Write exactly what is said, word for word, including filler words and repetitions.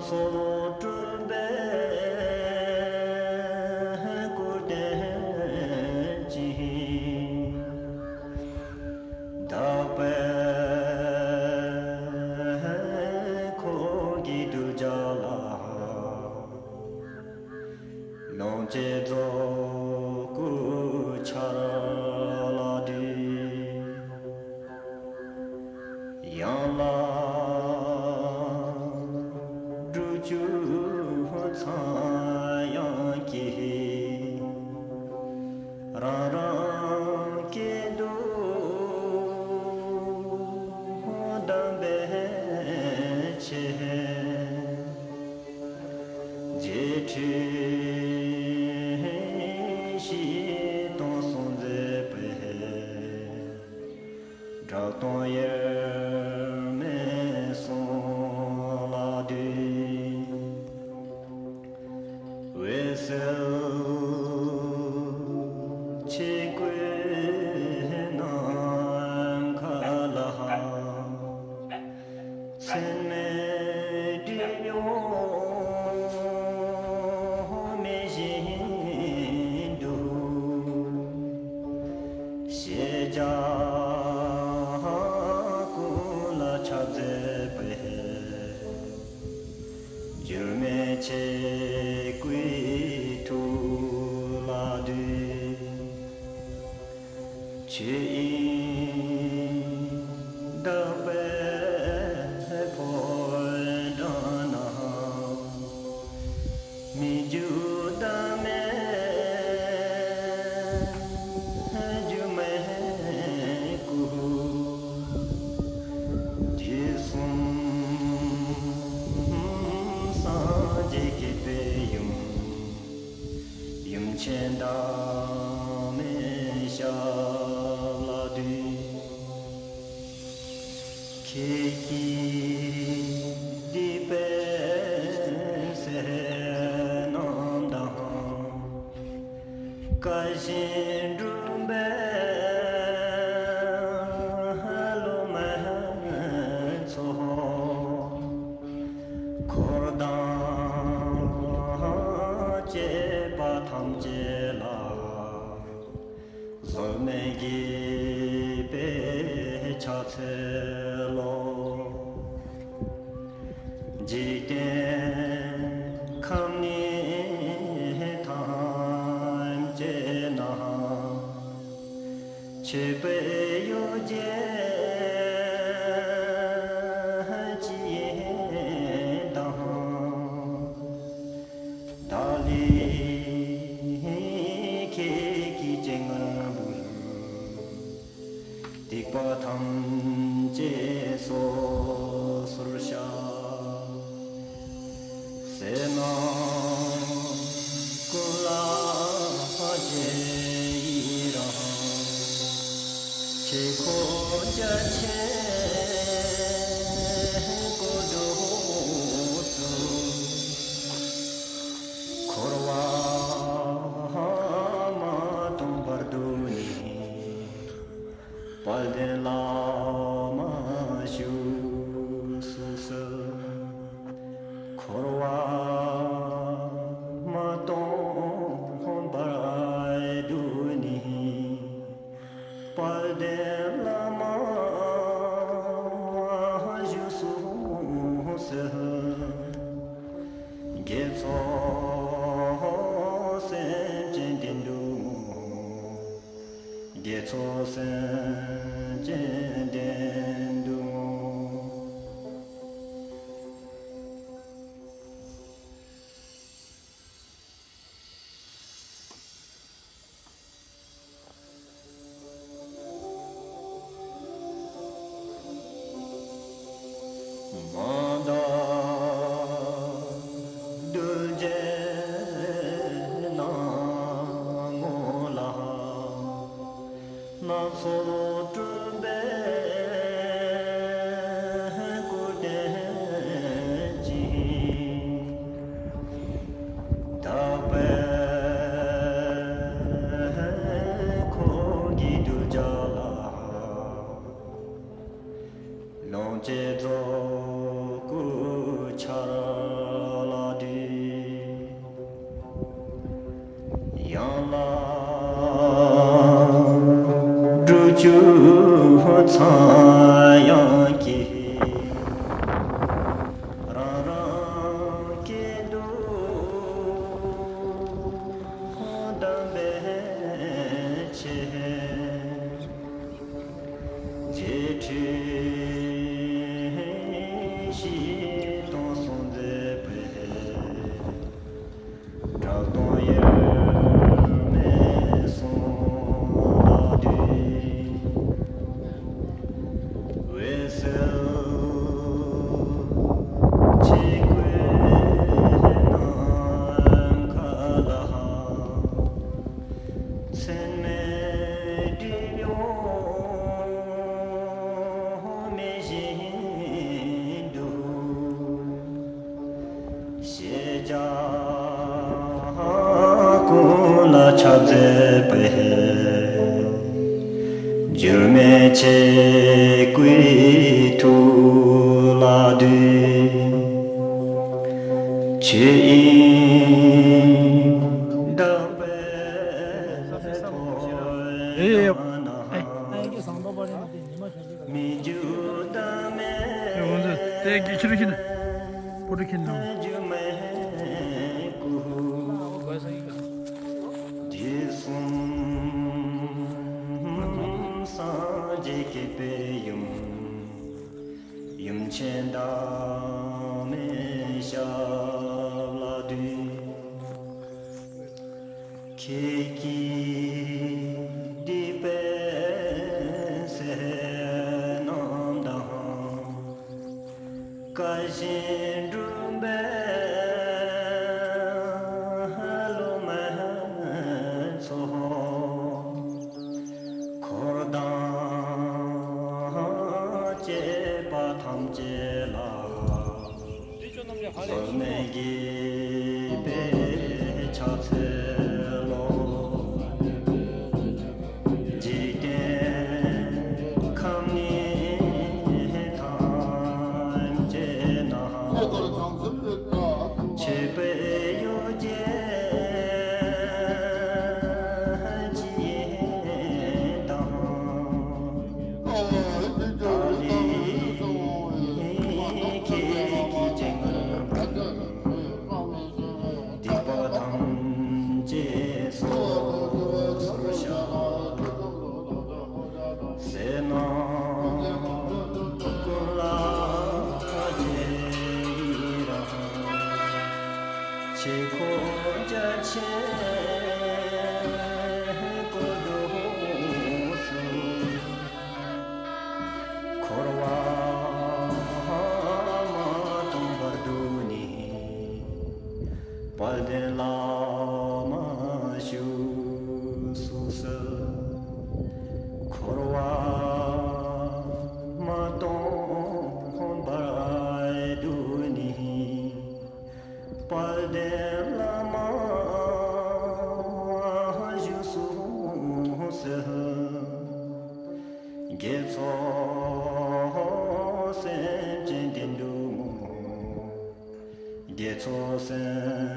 ཚོགས་སྤྲུལ་པའི་སྐུར་བསྟན་ཅིང་། དག་པའི་འཁོར་གྱིས་གདུལ་བྱ་ལ། ལོངས་སྤྱོད་རྫོགས་སྐུ་འཆར་ལ་འདུད། ཡང་ལ་སྒྲུབ་བཅུ་ཚངས་དབྱངས་ཀྱིས། རང་རང་སྐད་དུ་གདམས་པའི་ཆེད། རྗེས་ཁྲིད་བཞི་སྟོང་གསུང་མཛད་པའི། གྲགས་སྟོང་དབྱེར་མེད་གསུང་ལ་འདུད། འོད་གསལ་ཆོས་སྐུའི་ནམ་མཁའ་ལ། མཚན་མའི་སྒྲིབ་གཡོགས་མེད་བཞིན་དུ། ཤེས་བྱ་ཀུན་ལ་ཁྱབ་མཛད་པའི། འགྱུར་མེད་ཆོས་སྐུའི་ཐུགས་ལ་འདུད། ཆོས་དབྱིངས་དག་པའི་ཕོ་བྲང་ན། མི་འགྱུར་བདག་མེད་སྒྱུ་མའི་སྐུ། དུས་གསུམ་སངས་རྒྱས་བསྐྱེད་པའི་ཡུམ། ཡུམ་ཆེན་བདག་མེད་ཞབས་ལ་འདུད། ཁྱེད་ཀྱིས་བསྡུས་པའི་ཟས་རྣམས་དང་། བཀའ་བཞིན་བསྒྲུབས་པའི་སློབ་མའི་ཚོགས། འཁོར་དང་བཅས་པ་ཐམས་ཅད་ལ། བཟོད་མེད་དགྱེས་པའི་ཕྱག་འཚལ་ལོ། འཇིག་རྟེན་ཁམས་ནི་ཐམས་ཅད་ན། མཆོད་པའི་གཡོ་སྒྱུ་ཅི་ཡིན་དང་། བདག་ལུས་ཁྱེད་ཀྱི་སྤྱན་སྔར་འབུལ། སྡིག་པ་ཐམས་ཅད་སོ་སོར་བཤགས། བསོད་ནམས་ཀུན་ལ་རྗེས་ཡི་རང་། ཆོས་འཁོར་རྒྱ་ཆེན་བསྐོར་དུས་སུ། འཁོར་བ་མ་སྟོངས་བར་དུ་ནི། དཔལ་ལྡན་བླ་མ་བཞུགས་སུ་གསོལ། འཁོར་བ་མ་སྟོངས་བར་དུ་ནི། དཔལ་ལྡན་བླ་མ་བཞུགས་སུ་གསོལ། དགེ་ཚོགས་སེམས་ཅན་བདེ་འདུག་ངོ་། དགེ་ཚོགས་སེམས་ཅན་བདེ་འདུག་ངོ་། མ་འདའ་གདུལ་བྱའི་སྣང་ངོ་ལ། སྣ་ཚོགས་སྤྲུལ་པའི་སྐུར་བསྟན་ཅིང་། དག་པའི་འཁོར་གྱིས་གདུལ་བྱ་ལ། ལོངས་སྤྱོད་རྫོགས་སྐུ་འཆར། ཚངས་དབྱངས་ཀྱིས་རང་རང་སྐད་དུ་གདམས་པའི་ཆེད། རྗེས་ཁྲིད་བཞི་སྟོང་སོང་མཛད་པའི། གྲགས་སྟོང་དབྱེར་མེད་གསུང་ལ་འདུད། འོད་གསལ་ཆོས་སྐུའི་ནམ་མཁའ་ལ། མཚན་མའི་སྒྲིབ་གཡོགས་མེད་བཞིན་དུ། ཤེས་བྱ་ཀུན་ལ་ཁྱབ་མཛད་པའི། འགྱུར་མེད་ཆོས་སྐུའི་ཐུགས་ལ་འདུད། ཆོས་དབྱིངས་དག་པའི་ཐོག་ན། མི་འགྱུར་བདག་མེད། སྒྱུ་མའི་སྐུ། དུས་གསུམ་སངས་རྒྱས་བསྐྱེད་པའི་ཡུམ། ཡུམ་ཆེན་བདག་མེད་ཞབས་ལ་འདུད། ཁྱེད་ཀྱིས་བསྡུས་པའི་ཟས་རྣམས་དང་། བཀའ་བཞིན་བསྒྲུབས་པའི་སློབ་མའི་ཚོགས། འཁོར་དང་བཅས་པ་ཐམས་ཅད་ལ། ཟག་མེད་དགྱེས་པའི་ཕྱག་འཚལ་ལོ། འཇིག་རྟེན་ཁམས་ནི་ཐམས་ཅད་ན། མཆོད་པའི་གཡོ་སྒྱུ་ཅི་ཡིན་དང་། ད་ནི་ཁྱེད་ཀྱི་སྤྱན་སྔར་སྡིག་པ་ཐམས་ཅད་སོ་སོར་བཤགས། ཟས་རྣམས་ཀུན་ལ་རྗེས་ཡི་རང་། ཆོས་འཁོར་རྒྱ་ཆེན་བསྐོར་དུས་སུ། འཁོར་བ་མ་སྟོངས་བར་དུ་ནི། དཔལ་ལྡན་བླ་མ་བཞུགས་སུ་གསོལ། འཁོར་བ་མ་སྟོངས་བར་དུ་ནི། དཔལ་ལྡན་བླ་མ་བཞུགས་སུ་གསོལ། དགེ་ཚོགས་སེམས་ཅན་བདེ་འགྲོ་མོ། དགེ་ཚོགས་སེམས་